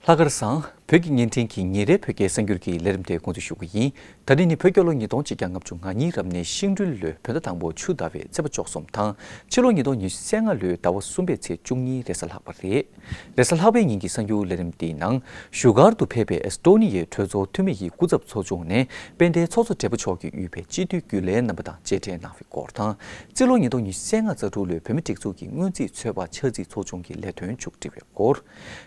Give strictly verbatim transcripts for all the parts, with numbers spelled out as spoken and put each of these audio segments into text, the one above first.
ལྷག་དཀར་བཟང་། བོད་ཀྱི་བརྙན་འཕྲིན་གྱི་ཉིན་རེའི་བོད་སྐད་གསར་འགྱུར་གྱི་ལས་རིམ་དེ་འགོ་འཛུགས་ཞུ་གི་ཡིན། ད་རིང་ནི་བོད་རྒྱལ་ལོ་ཉིས་སྟོང་ཆིག་བརྒྱ་ལྔ་བཅུ་ང་གཉིས་རབ་གནས་ཤིང་སྦྲུལ་ལོའི་བོད་ཟླ་དང་པོ་ཆུ་ཟླ་བའི་ཚེས་པ་བཅུ་གསུམ་དང་། ཕྱི་ལོ་ཉིས་སྟོང་ཉི་ཤུ་རྩ་ལྔ་ལོའི་ཟླ་བ་གསུམ་པའི་ཚེས་བཅུ་གཉིས་རེས་གཟའ་ལྷག་པ་རེད། རེས་གཟའ་ལྷག་པའི་ཉིན་གྱི་གསར་འགྱུར་ལས་རིམ་འདིའི་ནང་། བཞུགས་སྒར་དུ་ཕེབས་པའི་ཨེས་ཏོ་ནི་ཡའི་གྲོས་ཚོགས་འཐུས་མི་ཡི་སྐུ་ཚབ་ཚོགས་ཆུང་ནས་དཔལ་ལྡན་ཚོགས་གཙོ་སྦྲེལ་པོ་མཆོག་གིས་དབུས་པའི་སྤྱི་འཐུས་རྒྱུན་ལས་རྣམ་པ་དང་མཇལ་འཕྲད་གནང་བའི་སྐོར་དང་། རྩིས་ལོ་ཉིས་སྟོང་ཉི་ཤུ་རྩ་ལྔ་རྩ་དྲུག་ལོའི་བོད་མིའི་སྒྲིག་འཛུགས་ཀྱི་སྔོན་རྩིས་ཚོད་དཔག་ཆ་རྩིས་ཚོགས་ཆུང་གི་ལས་དོན་མཇུག་སྒྲིལ་བའི་སྐོར།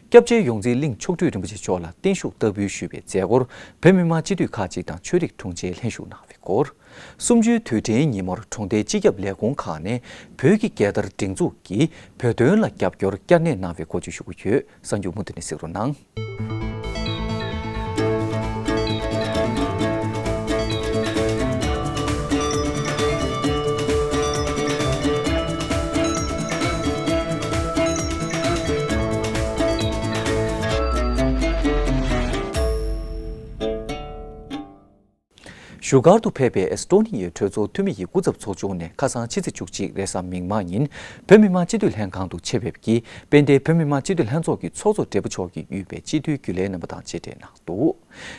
སྐྱབས་རྗེ་ཡོངས་འཛིན་གླིང་མཆོག་སྤྲུལ་རིན་པོ་ཆེ་མཆོག་ལ་བརྟན་བཞུགས་བསྟར་འབུལ་ཞུས་པའི་མཛད་སྒོར་བོད་མི་མང་སྤྱི་འཐུས་ཁག་ཅིག་དང་ཆོས་རིག་དྲུང་ཆེ་ལྷན་ཞུགས་གནང་བའི་སྐོར། གསུམ་བཅུའི་དུས་དྲན་ཉིན་མོར་གྲོང་སྡེའི་སྤྱི་ཁྱབ་ལས་ཁུངས་ཁག་ནས་བོད་ཀྱི་རྒྱལ་དར་སྒྲེང་འཛུགས་ཀྱིས་བོད་དོན་ལ་རྒྱབ་སྐྱོར་བསྐྱར་ནན་གནང་བའི་སྐོར་བཅས་ཞུ་གི་ཡོད། གསར་འགྱུར་མུ་མཐུད་ནས་གཟིགས་རོགས་གནང་། བཞུགས་སྒར་དུ་ཕེབས་པའི་ཨེས་ཏོ་ནི་ཡའི་གྲོས་ཚོགས་འཐུས་མི་ཡི་སྐུ་ཚབ་ཚོགས་ཆུང་ནས་ཁ་སང་ཕྱི་ཚེས་བཅུ་གཅིག་རེས་གཟའ་མིག་དམར་ཉིན་བོད་མི་མང་སྤྱི་འཐུས་ལྷན་ཁང་དུ་ཆེད་ཕེབས་ཀྱིས་དཔལ་ལྡན་བོད་མི་མང་སྤྱི་འཐུས་ལྷན་ཚོགས་ཀྱི་ཚོགས་གཙོ་སྦྲེལ་པོ་མཆོག་གིས་དབུས་པའི་སྤྱི་འཐུས་རྒྱུན་ལས་རྣམ་པ་དང་མཇལ་འཕྲད་གནང་འདུག།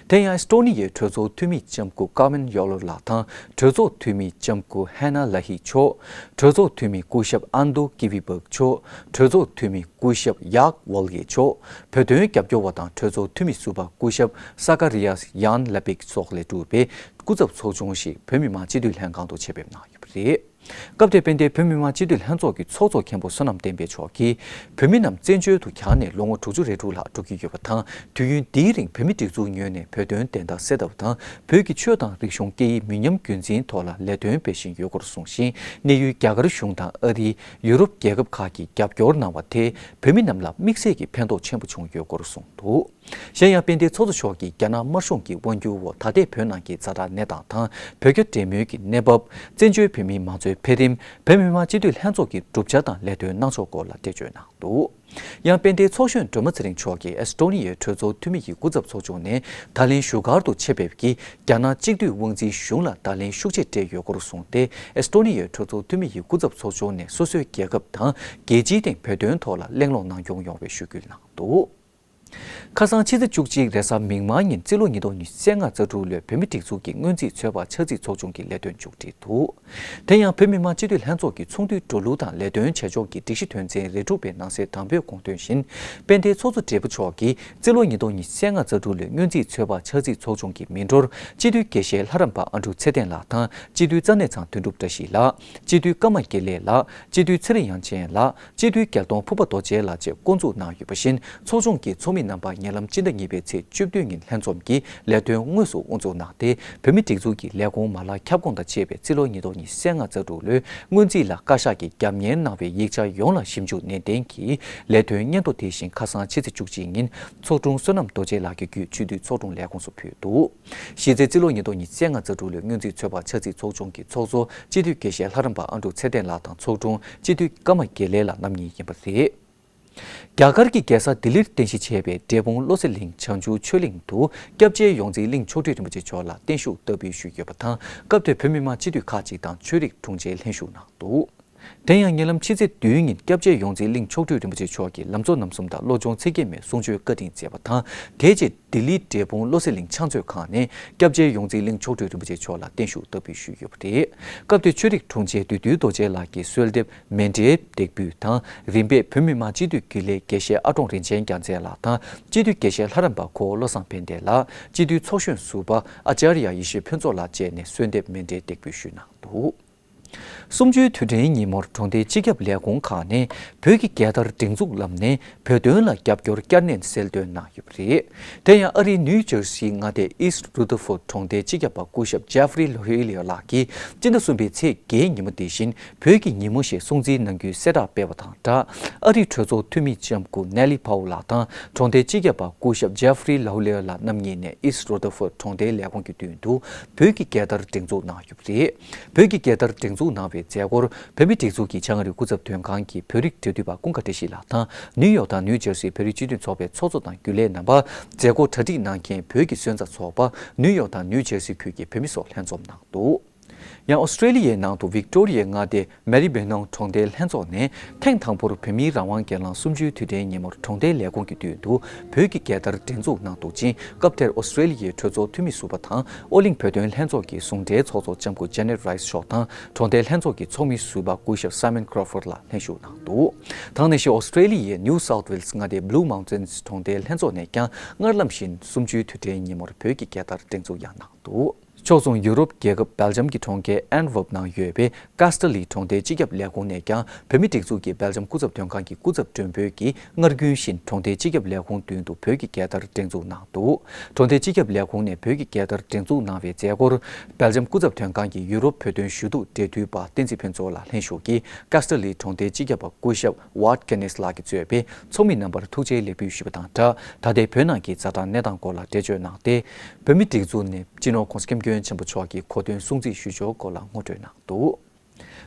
དེ་ཡང་ཨེས་ཏོ་ནི་ཡའི་གྲོས་ཚོགས་འཐུས་མི་ལྕམ་སྐུ་ཀར་མེན་ཡོ་ལོ་ལགས་དང་། གྲོས་ཚོགས་འཐུས་མི་ལྕམ་སྐུ་ཧེ་ན་ལ་ཧི་མཆོག། གྲོས་ཚོགས་འཐུས་མི་སྐུ་ཞབས་ཨན་དོ་ཀི་ཝི་བག་མཆོག། གྲོས་ཚོགས་འཐུས་མི་སྐུ་ཞབས་ཡག་ཝོལ་གེ་མཆོག། བོད་དོན་རྒྱབ་སྐྱོར་བ་དང་གྲོས་ཚོགས་འཐུས་མི་ཟུར་པ་སྐུ་ཞབས་ས་ཀ་རི་ཡཱས་ཡན་ལ་པིག་སོགས་ལས་གྲུབ་པའི་སྐུ་ཚབ་ཚོགས་ཆུང་ཞིག་བོད་མི་མང་སྤྱི་འཐུས་ལྷན་ཁང་དུ་ཆེད་ཕེབས་གནང་ཡོད་པ་རེད། སྐབས་དེར་དཔལ་ལྡན་བོད་མི་མང་སྤྱི་འཐུས་ལྷན་ཚོགས་ཀྱི་ཚོགས་གཙོ་མཁན་པོ་བསོད་ནམས་བསྟན་འཕེལ་མཆོག་གིས། བོད་མི་རྣམས་བཙན་བྱོལ་དུ་གྱར་ནས་ལོ་ངོ་དྲུག་ཅུ་རེ་དྲུག་ལྷག་འགྲོ་གི་ཡོད་པ་དང་། དུས་ཡུན་འདིའི་རིང་བོད་མིའི་སྒྲིག་འཛུགས་ངོས་ནས་བོད་དོན་བདེན་མཐའ་གསལ་ཐབས་དང་། བོད་ཀྱི་ཆོས་དང་རིག་གཞུང་སྐད་ཡིག་མི་ཉམས་རྒྱུན་འཛིན་ཐོག་ལ་ལས་དོན་སྤེལ་བཞིན་ཡོད་སྐོར་གསུངས་ཤིང་། གནས་ཡུལ་རྒྱ་གར་གཞུང་དང་ཨ་རི། ཡུ་རོབ་རྒྱལ་ཁབ་ཁག་གིས་རྒྱབ་སྐྱོར་གནང་བ་དེས་བོད་མི་རྣམས་ལ་དམིགས་བསལ་གྱི་ཕན་ཐོགས་ཆེན་པོ་བྱུང་ཡོད་སྐོར་གསུངས་འདུག། གཞན་ཡང་དཔལ་ལྡན་ཚོགས་གཙོ་མཆོག་གིས་རྒྱ་ནག་དམར་གཞུང་གི་དབང་བསྒྱུར་འོག་ད་ལྟའི་བོད་ནང་གི་ཛ་དྲག་གནས་སྟངས་དང་། བོད་རྒྱ་འབྲེལ་མོལ་གྱི་གནས་བབ། བཙན་བྱོལ་བོད་མིའི་མང་གཙོའི་འཕེལ་རིམ། བོད་མི་མང་སྤྱི་འཐུས་ལྷན་ཚོགས་ཀྱི་གྲུབ་ཆ་དང་ལས་དོན་གནང་ཕྱོགས་སྐོར་ལ་འགྲེལ་བརྗོད་གནང་འདུག། ཡང་དཔལ་ལྡན་ཚོགས་གཞོན་སྒྲོལ་མ་ཚེ་རིང་མཆོག་གིས་ཨེས་ཏོ་ནི་ཡའི་གྲོས་ཚོགས་འཐུས་མི་ཡི་སྐུ་ཚབ་ཚོགས་ཆུང་ནས་ད་ལན་བཞུགས་སྒར་དུ་ཆེད་ཕེབས་ཀྱིས། རྒྱ་ནག་གཅིག་སྡུད་དབང་འཛིན་གཞུང་ལ་བརྡ་ལན་ཤུགས་ཆེ་སྤྲད་ཡོད་སྐོར་གསུངས་ཏེ། ཨེས་ཏོ་ནི་ཡའི་གྲོས་ཚོགས་འཐུས་མི་ཡི་སྐུ་ཚབ་ཚོགས་ཆུང་ནས་སོ་སོའི་རྒྱལ་ཁབ་དང་རྒྱལ་སྤྱིའི་སྟེང་བོད་དོན་ཐོག་ལ་གླེང་སློང་གནང་སྐྱོང་ཡོང་བའི་ཞུ་སྐུལ་གནང་འདུག། ཁ་སང་ཕྱི་ཚེས་བཅུ་གཅིག་རེས་གཟའ་མིག་དམར་ཉིན་རྩིས་ལོ་ཉིས་སྟོང་ཉི་ཤུ་རྩ་ལྔ་རྩ་དྲུག་ལོའི་བོད་མིའི་སྒྲིག་འཛུགས་ཀྱི་སྔོན་རྩིས་ཚོད་དཔག་ཆ་རྩིས་ཚོགས་ཆུང་གི་ལས་དོན་མཇུག་སྒྲིལ་འདུག། དེ་ཡང་བོད་མི་མང་སྤྱི་འཐུས་ལྷན་ཚོགས་ཀྱི་ཚོགས་འདུའི་འགྲོ་ལུགས་དང་ལས་དོན་བྱེད་ཕྱོགས་ཀྱི་སྒྲིག་གཞི་དོན་ཚན་རེ་དྲུག་པའི་ནང་གསེས་དང་པོའི་དགོངས་དོན་བཞིན། དཔལ་ལྡན་ཚོགས་གཙོ་སྦྲེལ་པོ་མཆོག་གིས་རྩིས་ལོ་ཉིས་སྟོང་ཉི་ཤུ་རྩ་ལྔ་རྩ་དྲུག་ལོའི་སྔོན་རྩིས་ཚོད་དཔག་ཆ་རྩིས་ཚོགས་ཆུང་གི་མི་འགྲོར་སྤྱི་འཐུས་དགེ་བཤེས་ལྷ་རམས་པ་ཨ་འབྲུག་ཚེ་བརྟན་ལགས་དང་། སྤྱི་འཐུས་རྩ་གནས་ཚང་དོན་གྲུབ་བཀྲ་ཤིས་ལགས། སྤྱི་འཐུས་ཀརྨ་དགེ་ལེགས་ལགས། སྤྱི་འཐུས་ཚེ་རིང་དབྱངས་ཅན་ལགས། སྤྱི་འཐུས་རྒྱལ་སྟོང་ཕུར་པ་རྡོ་རྗེ་ལགས་བཅས་བསྐོ་འཛུགས་གནང་ཡོད་པ་བཞིན། ཚོགས་ཆུང་གི་ཚོགས་མི་རྣམ་པ་ཉེ་ལམ་སྤྱི་ཟླ་གཉིས་པའི་ཚེས་བཅུ་བདུན་ཉིན་ལྷན་འཛོམས་ཀྱིས་ལས་དོན་དངོས་སུ་དབུ་འཛུགས་གནང་སྟེ། བོད་མིའི་སྒྲིག་འཛུགས་ཀྱི་ལས་ཁུངས་མ་ལག་ཁྱབ་ཁོངས་དང་བཅས་པའི་རྩིས་ལོ་ཉིས་སྟོང་ཉི་ཤུ་རྩ་ལྔ་རྩ་དྲུག་ལོའི་སྔོན་རྩིས་ལ་བཀའ་ཤག་གིས་རྒྱབ་གཉེར་གནང་བའི་ཡིག་ཆ་ཡོངས་ལ་ཞིབ་འཇུག་ནན་ཏན་གྱིས་ལས་དོན་སྙན་ཐོ་དེ་བཞིན་ཁ་སང་ཕྱི་ཚེས་བཅུ་གཅིག་ཉིན་ཚོགས་དྲུང་བསོད་ནམས་རྡོ་རྗེ་ལགས་ཀྱི་བརྒྱུད་སྤྱི་འཐུས་ཚོགས་དྲུང་ལས་ཁུངས་སུ་ཕུལ་འདུག། གཞི་རྩའི་རྩིས་ལོ་ཉིས་སྟོང་ཉི་ཤུ་རྩ་ལྔ་རྩ་དྲུག་ལོའི་སྔོན་རྩིས་ཚོད་དཔག་ཆ་རྩིས་ཚོགས་ཆུང་གི་ཚོགས་གཙོ་སྤྱི་འཐུས་དགེ་བཤེས་ལྷ་རམས་པ་ཨ་འབྲུག་ཚེ་བརྟན་ལགས་དང་ཚོགས་དྲུང་སྤྱི་འཐུས་ཀརྨ་དགེ་ལེགས་ལགས་རྣམ་གཉིས་ཡིན་པ་རེད། རྒྱ་གར་གྱི་རྒྱལ་ས་ལྡི་ལིར་རྟེན་གཞི་བྱས་པའི་འབྲས་སྤུངས་བློ་གསལ་གླིང་བྱང་ཆུབ་ཆོས་གླིང་དུ་སྐྱབས་རྗེ་ཡོངས་འཛིན་གླིང་མཆོག་སྤྲུལ་རིན་པོ་ཆེ་མཆོག་ལ་བརྟན་བཞུགས་བསྟར་འབུལ་ཞུས་ཡོད་པ་དང་། སྐབས་དེར་བོད་མི་མང་སྤྱི་འཐུས་ཁག་ཅིག་དང་ཆོས་རིག་དྲུང་ཆེ་ལྷན་ཞུགས་གནང་འདུག། དེ་ཡང་ཉེ་ལམ་ཕྱི་ཚེས་བདུན་ཉིན་སྐྱབས་རྗེ་ཡོངས་འཛིན་གླིང་མཆོག་སྤྲུལ་རིན་པོ་ཆེ་མཆོག་གིས་ལམ་གཙོ་རྣམ་གསུམ་དང་བློ་སྦྱོང་ཚིག་བརྒྱད་མའི་གསུང་ཆོས་བཀའ་དྲིན་སྩལ་བ་དང་། དེ་རྗེས་ལྡི་ལི་འབྲས་སྤུངས་བློ་གསལ་གླིང་ཕྱག་མཛོད་ཁང་ནས་སྐྱབས་རྗེ་ཡོངས་འཛིན་གླིང་མཆོག་སྤྲུལ་རིན་པོ་ཆེ་མཆོག་ལ་བརྟན་བཞུགས་བསྟར་འབུལ་ཞུས་ཡོད་པ་རེད། སྐབས་དེར་ཆོས་རིག་དྲུང་ཆེ་བདུད་འདུལ་རྡོ་རྗེ་ལགས་ཀྱིས་གསོལ་འདེབས་མཎྜལ་འདེགས་འབུལ་དང་། རིམ་པས་བོད་མི་མང་སྤྱི་འཐུས་རྒྱུན་ལས་དགེ་བཤེས་ཨ་ཀྲོང་རིན་ཆེན་རྒྱལ་མཚན་ལགས་དང་སྤྱི་འཐུས་དགེ་བཤེས་ལྷ་རམས་པ་ཁོ་བོ་བློ་བཟང་ཕན་བདེ་ལགས། སྤྱི་འཐུས་ཚོགས་གཞོན་ཟུར་པ་ཨ་ཙརྱ་ཡེ་ཤེས་ཕུན་ཚོགས་ལགས་བཅས་ནས་གསོལ་འདེབས་མཎྜལ་འདེགས་འབུལ་ཞུས་གནང་འདུག། གསུམ་བཅུའི་དུས་དྲན་ཉིན་མོར་གྲོང་སྡེའི་སྤྱི་ཁྱབ་ལས་ཁུངས་ཁག་ནས་བོད་ཀྱི་རྒྱལ་དར་སྒྲེང་འཛུགས་ལམ་ནས་བོད་དོན་ལ་རྒྱབ་སྐྱོར་བསྐྱར་ནན་གསལ་སྟོན་གནང་ཡོད་པ་རེད། དེ་ཡང་ཨ་རིའི་ནིའུ་ཇར་སིའི་མངའ་སྡེ་ཨིསྟ་རུ་དྷར་ཕོརྡ་གྲོང་སྡེའི་སྤྱི་ཁྱབ་པ་སྐུ་ཞབས་ཇེ་ཧྥ་རི་ལོ་ཧུའི་ལིའོ་ལགས་ཀྱིས་སྤྱི་ཟླ་གསུམ་པའི་ཚེས་བརྒྱད་ཉིན་མོ་དེ་བཞིན་བོད་ཀྱི་ཉིན་མོ་ཞེས་སྲུང་བརྩི་གནང་རྒྱུའི་གསལ་བསྒྲགས་སྤེལ་བ་དང་སྦྲགས། ཨ་རིའི་གྲོས་ཚོགས་འཐུས་མི་ལྕམ་སྐུ་ནེ་ལི་ཕའུ་ལགས་དང་གྲོང་སྡེའི་སྤྱི་ཁྱབ་པ་སྐུ་ཞབས་ཇེ་ཧྥ་རི་ལོ་ཧུའི་ལིའོ་ལགས་རྣམ་གཉིས་ནས་ཨིསྟ་རུ་དྷར་ཕོརྡ་གྲོང་སྡེའི་ལས་ཁུངས་ཀྱི་མདུན་དུ་བོད་ཀྱི་རྒྱལ་དར་སྒྲེང་འཛུགས་གནང་ཡོད་པ་རེད། བོད་ཀྱི་རྒྱལ་དར་སྒྲེང་འཛུགས་གནང་བའི་མཛད་སྒོར་བོད་མིའི་སྒྲིག་འཛུགས་ཀྱི་བྱང་ཨ་རིའི་སྐུ་ཚབ་དོན་ཁང་གི་བོད་རིགས་འབྲེལ་མཐུད་པ་ཀུན་དགའ་བཀྲ་ཤིས་ལགས་དང་ནིའུ་ཡོག་དང་ནིའུ་ཇར་སིའི་བོད་རིགས་སྤྱི་མཐུན་ཚོགས་པའི་ཚོགས་གཙོ་དང་རྒྱུན་ལས་རྣམ་པ། མཛད་སྒོ་གྲ་སྒྲིག་གནང་མཁན་བོད་ཀྱི་སོན་རྩ་ཚོགས་པ་ནིའུ་ཡོག་དང་ནིའུ་ཇར་སི་ཁུལ་གྱི་བོད་མི་སོགས་ལྷན་འཛོམས་གནང་འདུག། ཡང་ཨོ་སི་ཀྲེ་ལི་ཡའི་ནང་དུ་ཝིག་ཏོ་རི་ཡའི་མངའ་སྡེ་མེ་རི་བེ་ནོང་གྲོང་སྡེའི་ལྷན་ཚོགས་ནས་ཐེངས་དང་པོར་བོད་མིའི་རང་དབང་སྒེར་ལངས་གསུམ་བཅུའི་དུས་དྲན་ཉིན་མོར་གྲོང་སྡེའི་ལས་ཁུངས་ཀྱི་མདུན་དུ་བོད་ཀྱི་རྒྱལ་དར་སྒྲེང་འཛུགས་གནང་འདུག་ཅིང་། སྐབས་དེར་ཨོ་སི་ཀྲེ་ལི་ཡའི་གྲོས་ཚོགས་འཐུས་མི་ཟུར་པ་དང་ཨོ་གླིང་བོད་དོན་ལྷན་ཚོགས་ཀྱི་ཟུང་འབྲེལ་ཚོགས་གཙོ་ལྕམ་སྐུ་ཇེ་ནེད་རའི་སི་མཆོག་དང་གྲོང་སྡེའི་ལྷན་ཚོགས་ཀྱི་ཚོགས་མི་ཟུར་པ་སྐུ་ཞབས་Simon Crawford་ལགས་ལྷན་ཞུགས་གནང་འདུག །དེ་ནང་བཞིན་ཨོ་སི་ཀྲེ་ལི་ཡའི་New South Wales་མངའ་སྡེའི་Blue Mountains་གྲོང་སྡེའི་ལྷན་ཚོགས་ནས་ཀྱང་སྔར་ལམ་བཞིན་གསུམ་བཅུའི་དུས་དྲན་ཉིན་མོར་བོད་ཀྱི་རྒྱལ་དར་སྒྲེང་འཛུགས་ཡང་གནང་འདུག །ཕྱོགས་མཚུངས་ཡུ་རོབ་རྒྱལ་ཁབ་སྦེལ་ཇམ་གྱི་གྲོང་ཁྱེར་ཨན་ཝརབ་ནང་ཡོད་པའི་ཀཱ་སི་ཏ་ལི་གྲོང་སྡེའི་སྤྱི་ཁྱབ་ལས་ཁུངས་ནས་ཀྱང་བོད་མིའི་སྒྲིག་འཛུགས་ཀྱི་སྦེལ་ཇམ་སྐུ་ཚབ་དོན་ཁང་གི་སྐུ་ཚབ་མགྲོན་འབོད་ཀྱིས་སྔར་རྒྱུན་བཞིན་གྲོང་སྡེའི་སྤྱི་ཁྱབ་ལས་ཁུངས་མདུན་དུ་བོད་ཀྱི་རྒྱལ་དར་སྒྲེང་འཛུགས་གནང་འདུག །གྲོང་སྡེའི་སྤྱི་ཁྱབ་ལས་ཁུངས་ནས་བོད་ཀྱི་རྒྱལ་དར་སྒྲེང་འཛུགས་གནང་བའི་མཛད་སྒོར་སྦེལ་ཇམ་སྐུ་ཚབ་དོན་ཁང་གི་ཡུ་རོབ་བོད་དོན་ཞུ་གཏུག་འབྲེལ་མཐུད་པ་བསྟན་འཛིན་ཕུན་ཚོགས་ལགས་ལྷན་ཞུགས་ཀྱིས་ཀཱ་སི་ཏ་ལི་གྲོང་སྡེའི་སྤྱི་ཁྱབ་པ་སྐུ་ཞབས་Ward Kenneth་ལགས་ཀྱིས་གཙོས་པའི་ཚོགས་མི་རྣམ་པར་ཐུགས་རྗེའི་ལེགས་འབུལ་ཞུས་པ་དང་སྦྲགས། ད་ལྟའི་བོད་ནང་གི་ཛ་དྲག་གནས་སྟངས་སྐོར་ལ་འགྲེལ་བརྗོད་གནང་སྟེ། བོད་མིའི་སྒྲིག་འཛུགས་ནས་སྤྱི་ནོར་༧གོང་ས་༧སྐྱབས་མགོན་ཆེན་པོ་མཆོག་གི་གོ་སྟོན་སྲུང་བརྩི་ཞུ་ཕྱོགས་སྐོར་ལ་ངོ་སྤྲོད་གནང་འདུག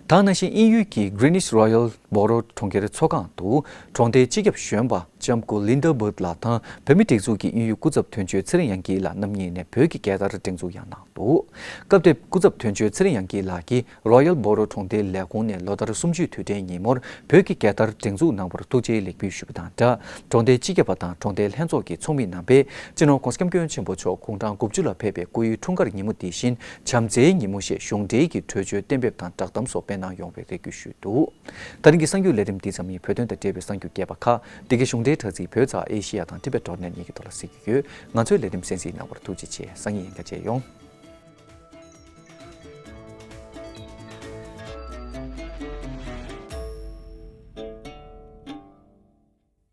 །དེ་ནང་བཞིན་དབྱིན་ཡུལ་གྱི་Greenwich Royal Borough་གྲོང་ཁྱེར་ཚོགས་ཁང་དུ་གྲོང་སྡེའི་སྤྱི་ཁྱབ་གཞོན་པ་ལྕམ་སྐུ་Linda Bird་ལགས་དང་བོད་མིའི་སྒྲིག་འཛུགས་ཀྱི་དབྱིན་ཡུལ་སྐུ་ཚབ་དོན་གཅོད་ཚེ་རིང་དབྱངས་སྐྱིད་ལགས་རྣམ་གཉིས་ནས་བོད་ཀྱི་རྒྱལ་དར་སྒྲེང་འཛུགས་ཡང་གནང་འདུག ། སྐབས་དེར་སྐུ་ཚབ་དོན་གཅོད་ཚེ་རིང་དབྱངས་སྐྱིད་ལགས་ཀྱིས་Royal Borough་གྲོང་སྡེའི་ལས་ཁུངས་ནས་ལོ་ལྟར་གསུམ་བཅུའི་དུས་དྲན་ཉིན་མོར་བོད་ཀྱི་རྒྱལ་དར་སྒྲེང་འཛུགས་གནང་བར་ཐུགས་རྗེའི་ལེགས་འབུལ་ཞུས་པ་དང་སྦྲགས། གྲོང་སྡེའི་སྤྱི་ཁྱབ་པ་དང་གྲོང་སྡེའི་ལྷན་ཚོགས་ཀྱི་ཚོགས་མི་རྣམ་པས་སྤྱི་ནོར་༧གོང་ས་༧སྐྱབས་མགོན་ཆེན་པོ་མཆོག་དགུང་གྲངས་དགུ་བཅུ་ལ་ཕེབས་པའི་སྐུ་ཡོན་འཁྲུངས་སྐར་ཉིན་མོ་འདི་བཞིན་བྱམས་བརྩེའི་ཉིན་མོ་ཞེས་གཞུང་འབྲེལ་གྱི་གྲོས་ཆོད་གཏན་འབེབས་དང་བསྒྲགས་གཏམ་སོགས་སྤེལ་གནང་ཡོང་བའི་རེ་སྐུལ་ཞུས་འདུག །ད་རིང་གི་གསར་འགྱུར་ལས་རིམ་འདི་ཙམ་ཡིན། བོད་དོན་དང་འབྲེལ་བའི་གསར་འགྱུར་རྒྱས་པ་ཁག་འདི་གའི་གཞུང་འབྲེལ་དྲ་ཚིགས་བོད་ཛ་ཨེ་ཤི་ཡ་དང་Tibet dot net་གཉིས་ཀྱི་ཐོག་ལ་གཟིགས་རྒྱུ་ཡོད། ང་ཚོའི་ལས་རིམ་གསན་གཟིགས་གནང་བར་ཐུགས་རྗེ་ཆེ། སང་ཉིན་ཡང་བསྐྱར་མཇལ་ཡོང་།